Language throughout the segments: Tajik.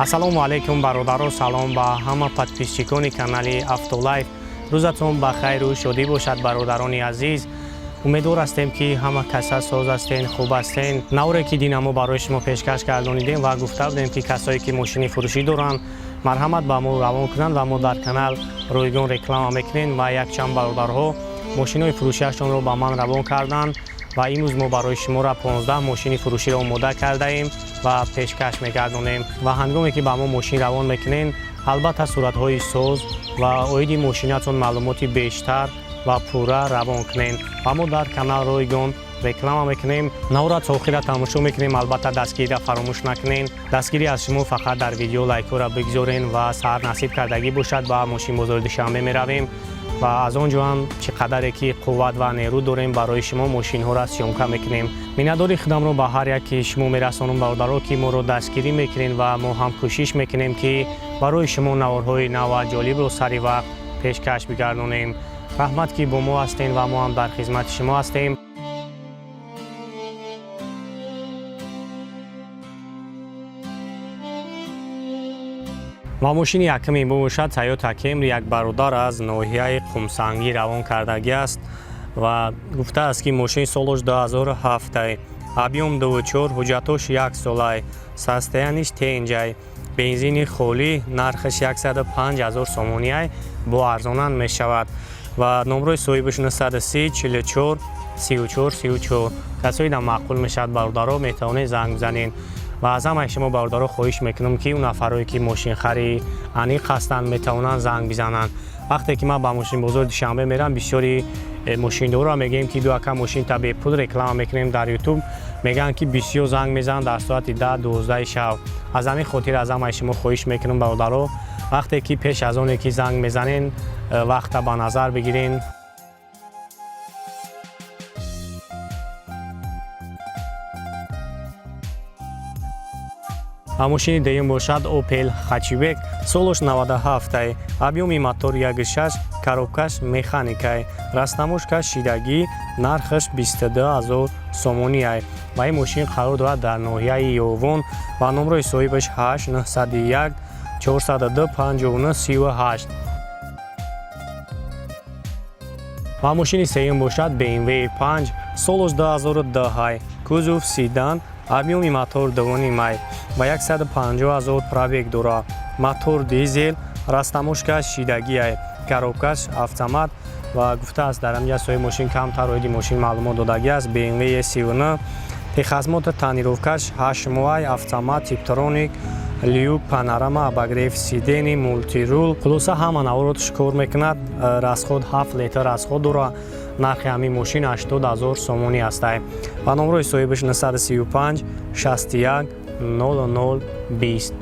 Ассалому алайкум, бародаро, салом ба ҳама подписчикони канали Автолайф. Рӯзатон ба хайру шодӣ бошад, бародарони азиз. Умедвор ҳастем, ки ҳама каса соз ҳастен, хуб ҳастен. Наворе ки дина мо барои шумо пешкаш гардонидем ва гуфта будем, ки касое ки мошини фурӯшӣ доранд, марҳамат, ба мо равон кунанд ва мо дар канал ройгон реклама мекунем. Ва якчанд бародарҳо мошинҳои фурӯшиашонро ба ман равон карданд ва имрӯз мо барои шуморо 15 мошини фурӯширо омода кардаем ва пешкаш мегардонем. Ва ҳангоме ки ба мо мошин равон мекунем, албатта, суратҳои соз ва оиди мошинатон маълумоти бештар ва пурра равон кунем ва мо дар канал ройгон реклама мекунем. Навора то охира тамошо мекунем. Албатта, дастгириро фаромӯш накунем. Дастгирӣ аз шумо фақат дар видео лайкҳоро бигзорен. Ва саҳар насиб кардагӣ бошад, ба мошинбозори Душанбе меравем ва аз он ҷо ҳам чӣ қадаре ки қувват ва нерӯ дорем, барои шумо мошинҳоро съёмка мекунем. Миннатдори худамро ба ҳар яке шумо мерасонам, бародаро, ки моро дастгирӣ мекунем ва мо ҳам кӯшиш мекунем, ки барои шумо наворҳои нав ва ҷолибро сари вақт пешкаш бигардонем. Раҳмат, ки бо мо ҳастем ва мо ҳам дар хизмати шумо ҳастем. Ва мошини якуми бошад Тойота Кемри. Як бародар аз ноҳияи Қумсангӣ равон кардагӣ аст ва гуфтааст, ки мошин солош 2007, объём 24, ҳуҷҷатош як солай, состояниш тенҷай, бензини холӣ, нархаш 105 ҳазор сомониай, бо арзонан мешавад. Ва номрои соҳибаш 930 44 34 34. Касои да маъқул мешавад, бародаро, метавонед занг бизанед. Ва аз ҳамаи шумо, бародаро, хоҳиш мекунам, ки он нафарое ки мошинхари аниқ ҳастанд, метавонанд занг бизананд. Вақте ки ман ба мошинбозори Душанбе мерам, бисёри мошиндорро мегӯем, ки ду ака, мошинта бепул реклама мекунем дар Ютуб. Мегӯянд, ки бисёр занг мезананд дар соати 10-12 шаб. Аз ҳамин хотир аз ҳамаи шумо хоҳиш мекунам, бародаро, вақте ки пеш аз оне ки занг мезанен, вақта ба назар бигирен. Ва мошини дуюм бошад Опел Хэтчбек, солош 97, объёми мотор 16, коробкаш механикай, растаможкаш шидагӣ, нархаш 22 ҳазор сомониай. Ва ин мошин қарор дорад дар ноҳияи Ёвон ва номрои соҳибаш 8 901 402 59 38. Ва мошини сеюм бошад BMW 5, солош 2010, кузов седан, объёми мотор 2,5 ва 150 ҳазор пробег дорад, мотор дизел, растаможкаш шидагиай, коробкаш автомат. Ва гуфтааст, дар ҳаминҷа соҳиби мошин камтар оиди мошин маълумот додагиаст. BMW E39, техосмотр, тонировкаш 8 моҳай, автомат, типтроник, люк, панорама, обогрев сидений, мультируль, хулоса, ҳама наворотш кор мекунад. Расход 7 литр расход дорад. Нархи ҳамин мошин 80 ҳазор сомонӣ ҳастай ва номрои соҳибаш 935 61 00 20.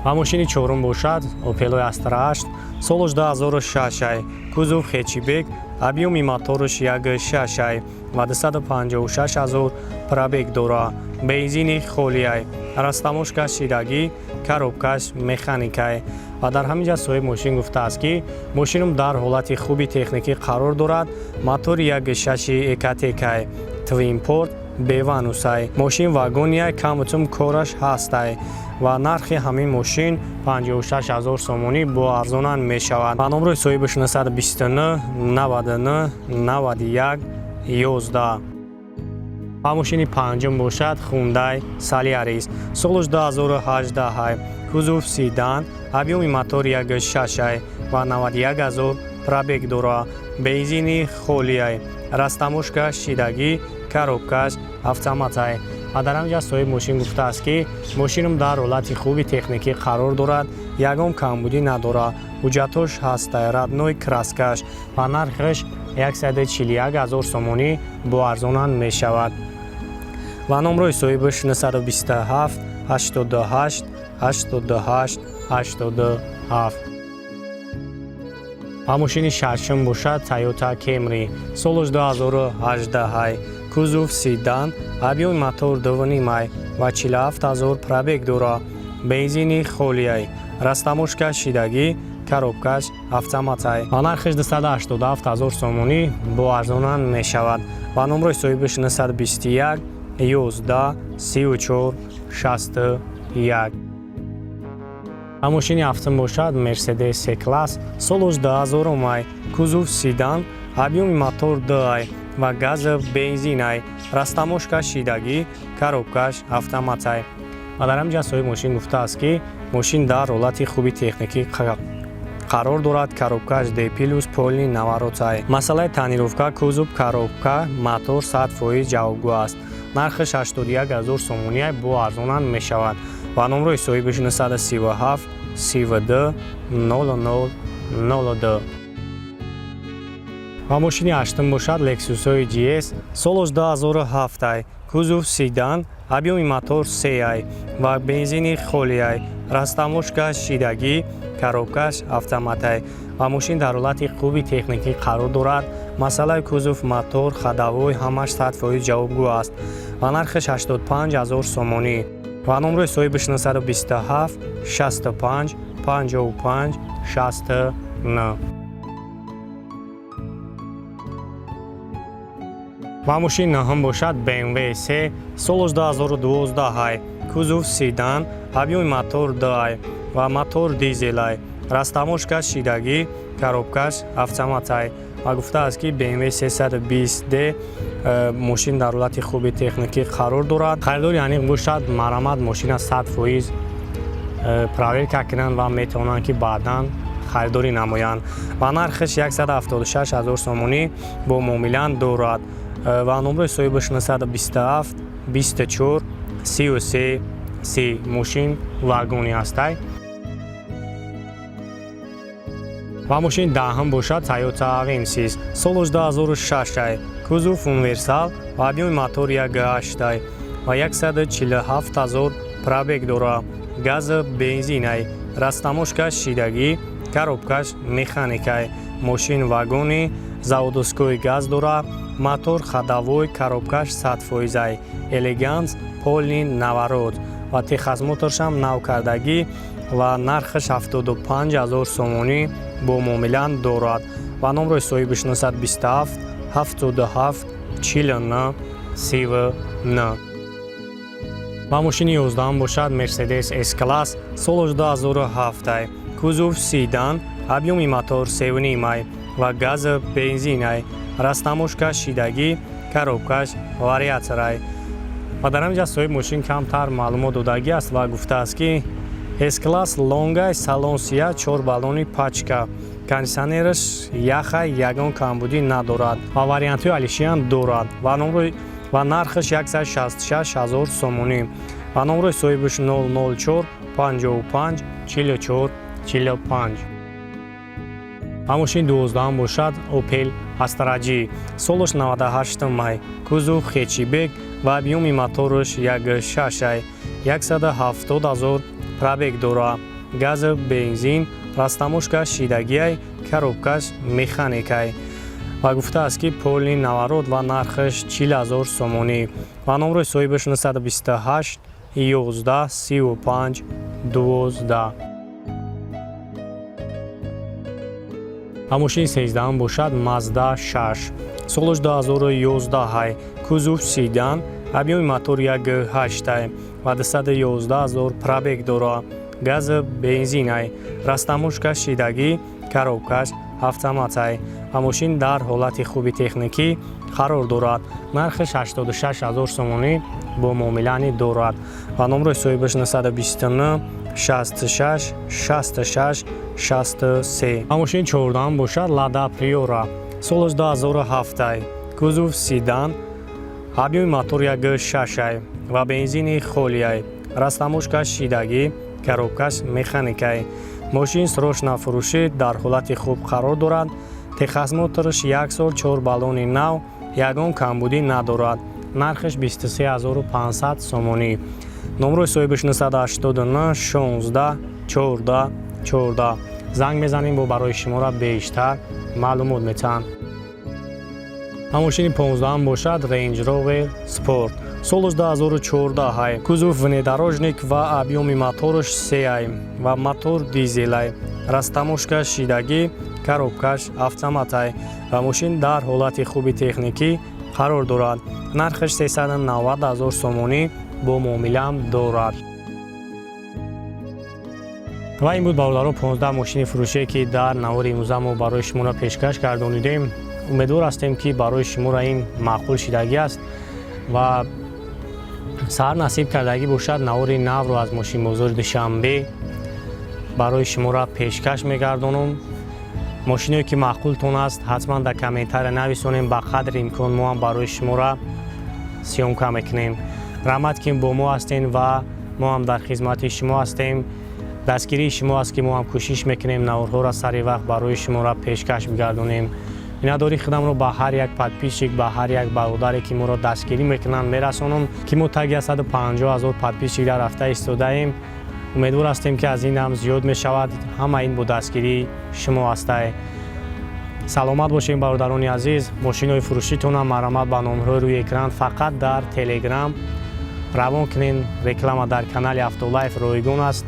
Ва мошини чорум бошад Опелои Астра 8, солош 2006, кузов хэтчбек, объёми мотораш 1,6 ва 256 ҳазор пробег дорад, бензини холиай, растаможкаш шидагӣ, коробкаш механикай. Ва дар ҳамин ҷа соҳиби мошин гуфтааст, ки мошинум дар ҳолати хуби техникӣ қарор дорад, мотори 1,6 Ecotec, твинпорт, беванусай, мошин вагонияй, камутум кораш ҳастай. Ва нархи ҳамин мошин 56 ҳазор сомонӣ, бо арзонан мешавад. Ва номрои соҳибаш 929 99 91 11. Ва мошини панҷум бошад Хундай Солярис, солош 2018, кузов седан, объёми мотор 1,6 ва 91 ҳазор пробег дорад, бензини холиай, растаможка шидагӣ, коробкаш автоматай. Ва дар ҳамин ҷа соҳиби мошин гуфтааст, ки мошинум дар ҳолати хуби техникӣ қарор дорад, ягон камбудӣ надорад, ҳуҷҷатҳош ҳастай, родной краскаш. Ва нархаш 141 ҳазор сомонӣ, бо арзонан мешавад. Ва номрои соҳибаш 927 88 88 87. Ва мошини шашум бошад Toyota Camry, солош 2018, кузов седан, объёми мотор 2,5 ва 47 ҳазор пробег дорад, бензини холиай, растаможка шидагӣ, коробкаш автоматай. Ва нархаш 287 ҳазор сомонӣ, бо арзонан мешавад. Ва номрои соҳибаш 921 11 34 65. 1. Ва мошини ҳафтум бошад Мерседес С класс, солош 2000 ай, кузов седан, объёми мотор 2 ай ва газ бензин ай, растаможка шидагӣ, коробкаш автомат ай. Ва дар ҳамин ҷа соҳиби мошин гуфтааст, ки мошин дар ҳолати хуби техникӣ қарор дорад, коробкаш D плюс, полный наворот ай. Масъалаи тонировка, кузов, коробка, мотор 100% ҷавобгӯ аст. Нархаш 81 ҳазор сомонӣ, бо арзонам мешавад. Ва номрои соҳибаш 937 32 00 02. Ва мошини ҳаштум бошад Lexus-ҳои GS, солош 2007 ай, кузов седан, объёми мотор 3 ай ва бензини холи ай, растаможка шидагӣ, коробкаш автомат ай. Ва мошин дар ҳолати хуби техникӣ қарор дорад. Масъалаи кузов, мотор, ходовой ҳамаш 100% ҷавобгӯ аст. Ва нархаш 85 ҳазор сомонӣ. Ва номрои соҳибаш 927 65 55 69. Ва мошини наҳум бошад BMW 3, солош 2012 ай, кузов седан, объёми мотор 2 ай ва мотор дизел ай, растаможка шидагӣ, коробкаш автомат ай. Ва гуфтааст, ки BMW 320d мошин дар ҳолати хуби техникӣ қарор дорад. Харидори аниқ бошад, марамат мошина 100% проверка кунанд ва метавонанд, ки баъдан харидорӣ намоянд. Ва нархаш 176 ҳазор сомонӣ, бо муомилан дорад. Ва номрои соҳибаш 927 24 33 30. Мошин вагони ҳастай. Ва мошини даҳум бошад Toyota Avensis, солош 2006 ай, кузов универсал ва объёми мотор 1.8 ай ва 147 ҳазор пробег дорад, газ бензин ай, растаможка шидагӣ, коробкаш механикай. Мошин вагони, заводской газ дорад, мотор, ходовой, коробкаш 100% ай, элеганс, полный наворот ва техосмотршам нав кардагӣ. Ва нархаш 75 ҳазор сомонӣ, бо муомилан дорад. Ва номрои соҳибаш 927 77 49 39. Ва мошини 11 бошад Мерседес С класс, солош 2007 ай, кузов седан, объёми мотор 3.5 ай ва газ бензин ай, растаможка шидагӣ, коробкаш вариатор ай. Ва дар ҳамин ҷа соҳиби мошин камтар маълумот додагӣ аст ва гуфтааст, ки С-класс лонгай, салон сия, чор баллони пачка, кондитсионераш яхай, ягон камбудӣ надорад ва вариантҳои алишиам дорад. Ва номрои ва нархаш 166 ҳазор сомонӣ. Ва номрои соҳибаш 004 55 44 45. Ва мошини 12-ам бошад Opel Astra G, солош 98 май, кузов хэтчбек ва объёми мотораш 1.6 ай, 170 ҳазор пробег дорад, газ бензин, растаможка шидагиай, коробкаш механикай. Ва гуфтааст, ки полный наворот ва нархаш 40 ҳазор сомонӣ. Ва номрои соҳибаш 928 11 35 12. Ва мошини 13-ам бошад Mazda 6, солош 2011 ай, кузов седан, объёми мотор 1.8 ай ва 211 ҳазор пробег дорад, газ бензин ай, растаможка шидагӣ, коробкаш автомат ай. Ва мошин дар ҳолати хуби техникӣ қарор дорад. Нархаш 86 ҳазор сомонӣ, бо муомилани дорад. Ва номрои соҳибаш 929 66 66 63. Ва мошини 14-ам бошад Лада Приора, солаш 2007 ай, кузов седан, объёми мотор 1.6 ай ва бензини холи ай, растаможка шидагӣ, коробкаш механикай. Мошин срочно фурӯшӣ, дар ҳолати хуб қарор дорад. Техосмотрш як сол, чор баллони нав, ягон камбудӣ надорад. Нархаш 23 500 сомонӣ. Номрои соҳибаш 989 16 14 14. Занг мезанем, бо барои шуморо бештар маълумот метаҳанд. Ва мошини 15-ам бошад Range Rover Sport, солаш 2014 ай, кузов внедорожник ва объёми мотораш 3 ай ва мотор дизел ай, растаможка шидагӣ, коробкаш автомат ай. Ва мошин дар ҳолати хуби техникӣ қарор дорад. Нархаш 390 ҳазор сомонӣ, бо муомилаам дорад. Ва ин буд, бародаро, 15 мошини фурӯшие, ки дар навори имрӯза мо барои шуморо пешкаш гардонидем. Умедвор ҳастем, ки барои шуморо ин маъқул шидагӣ аст ва саҳар насиб кардагӣ бошад, навори навро аз мошинбозори Душанбе барои шуморо пешкаш мегардонам. Мошиное ки маъқултон аст, ҳатман дар комментария нависонем, ба қадри имкон мо ҳам барои шуморо съёмка мекунем. Раҳмат, ки бо мо ҳастен ва мо ҳам дар хизмати шумо ҳастем. Дастгирии шумо аст, ки мо ҳам кӯшиш мекунем наворҳоро сари вақт барои шуморо пешкаш бигардонем. Миннатдории худамро ба ҳар як подписчик, ба ҳар як бародаре, ки моро дастгирӣ мекунанд, мерасонам, ки мо таги 150 ҳазор подписчик дар рафта истодаем. Умедвор ҳастем, ки аз ин ҳам зиёд мешавад. Ҳама ин бо дастгирии шумо ҳастай. Саломат бошем, бародарони азиз. Мошинои фурӯшитонам марҳамат ба номерҳои рӯи экран фақат дар Телеграм равон кунен. Реклама дар канали Автолайф ройгон аст.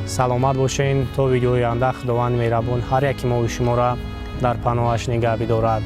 Саломат бошен то видеои оянда. Худованди меҳрабон ҳар яки мову шуморо дар паноҳаш нигаҳ бидорад.